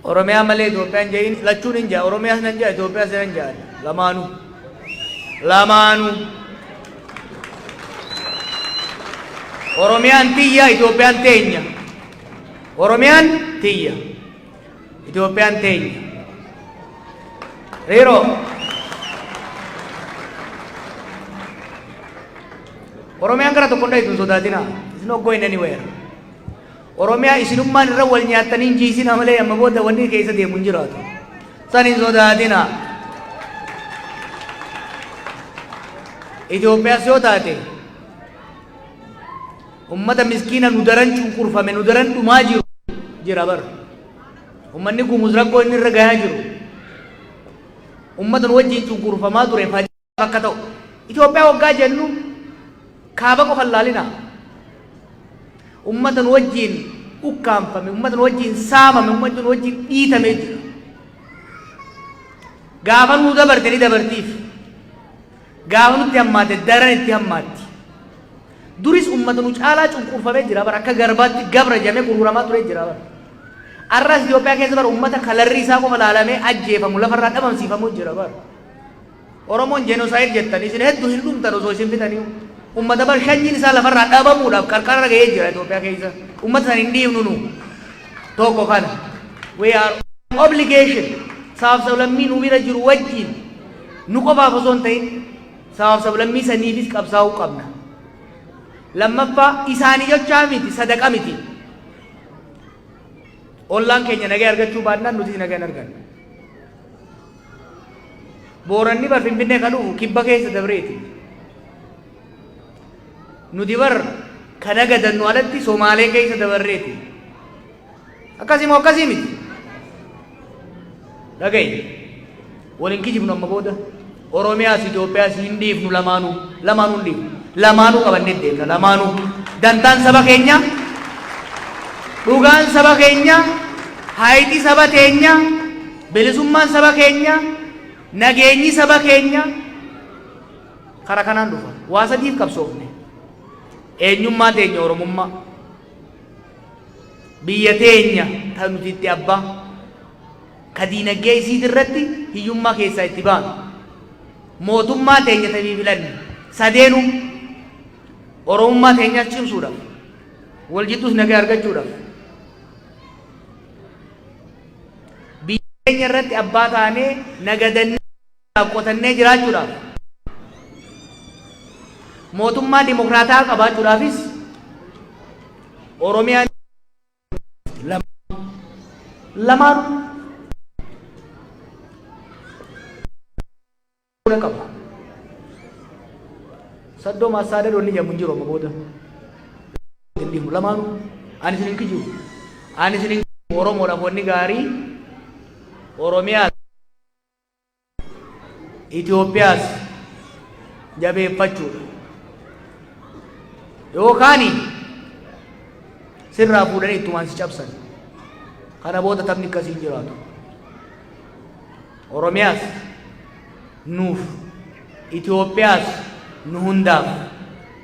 Oromiyaa malee Itoophiyaan je'in lachuun hin ja'a. Oromiyaas nan ja'a, Itoophiyaas nan ja'a. Lamaanuu. Lamaanuu. Oromiyaan tiyya, Itoophiyaan teenya. Oromiyaan tiyya. Itoophiyaan teenya. Riiroo. Oromiyaan gara tokko hin dhayitu hin sodaatinaa. It's not going anywhere. Oromiyaa isinummaan irra wal nyaattanii hin jiisinaa malee amma booda wanni keessa deemu hin jiraatu. San hin sodaatinaa. Itoophiyaas yoo taate ummata miskiina nu daran cunqurfame nu daran dhumaa jiru jira bar. Ummanni Gumuz rakkoo inni irra gahaa jiru. Ummata nu wajjin cunqurfamaa ture akka ta'u. Itoophiyaa waggaa jennu kaaba qofa hin laalinaa. Ummata nu wajjin ukkaamfame, ummata nu wajjin saamame, ummata nu wajjin dhiitamee jira. Gaafa nuu dabarte ni dabartiif. Gaafa nutti hammaate daran itti hammaatti. Duris ummata nu caalaa cunqurfamee jira bara akka garbaatti gabra jedhamee gurguramaa ture jira bara. Arras Itoophiyaa keessa bara ummata kalarri isaa qofa laalamee ajjeefamu lafarraa dhabamsiifamu jira bara. Oromoon genocide jettan isin heddu hin dhumtan osoo isin fixaniyu. Ummata bar shanyiin isaa lafarraa dhabamuudhaaf qarqararra gahee jira Itoophiyaa keessa. Ummata san hin dhiifnu nu. Tokko kana. We are obligation sabaaf sablammii nu bira jiru wajjin nu qofaaf osoo hin ta'in sabaaf sablammii saniifis qabsaa'uu qabna. Lammaffaa isaanii jechaa miti sadaqa miti. Ollaan keenya nagaa argachuu baannaan nutis nagaa hin argannu. Booranni bar Finfinnee ka dhufu kibba keessa dabreeti. Nuti bar ka nagadannu alatti Somaalee keessa dabarreeti. Akkasii moo akkasii miti? Dhaga'i. Waliin kijibnu amma booda. Oromiyaas Itoophiyaas hin dhiifnu lamaanuu. Lamaanuu hin dhiifnu. Lamaanuu qabannee deemna lamaanuu. Dantaan saba keenyaa, dhugaan saba keenyaa, hayxi saba teenyaa, bilisummaan saba keenyaa, nageenyi saba keenyaa kara kanaan dhufa. Waa sadiif qabsoofne. Eenyummaa teenya Oromummaa. Biyya teenya ta nuti itti abbaa. Ka diinaggee isiit irratti hiyyummaa keessaa itti baanu. Mootummaa teenya ta filanne. Sadeenuu Oromummaa teenyaas cimsuudhaaf. Wal jidduus nagaa argachuudhaaf. Biyya keenya irratti abbaa taanee nagadannee qotannee jiraachuudhaaf. Mootummaa dimokraataa qabaachuudhaafis Oromiyaan lamaan qaba. Saddoo maassaadad wanni jedhamu hin jiru amma booda. Hin dhiifnu lamaanuu ani isin hin kijibu. Ani isin hin kijibu. Oromoodhaaf wanni gaarii Oromiyaas Itoophiyaas jabeeffachuudha. Yookaan sirraa fuudhanii ittumaan si cabsan. Kana booda taphni akkasii hin jiraatu. Oromiyaas nuuf, Itoophiyaas nu hundaaf.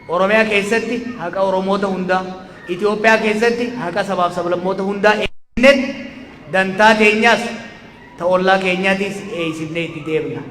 Oromiyaa keessatti haqa Oromoota hundaa, Itoophiyaa keessatti haqa sabaaf sablammoota hundaa eegnet dantaa teenyaas ta ollaa keenyaatis eeysifnee itti deemna.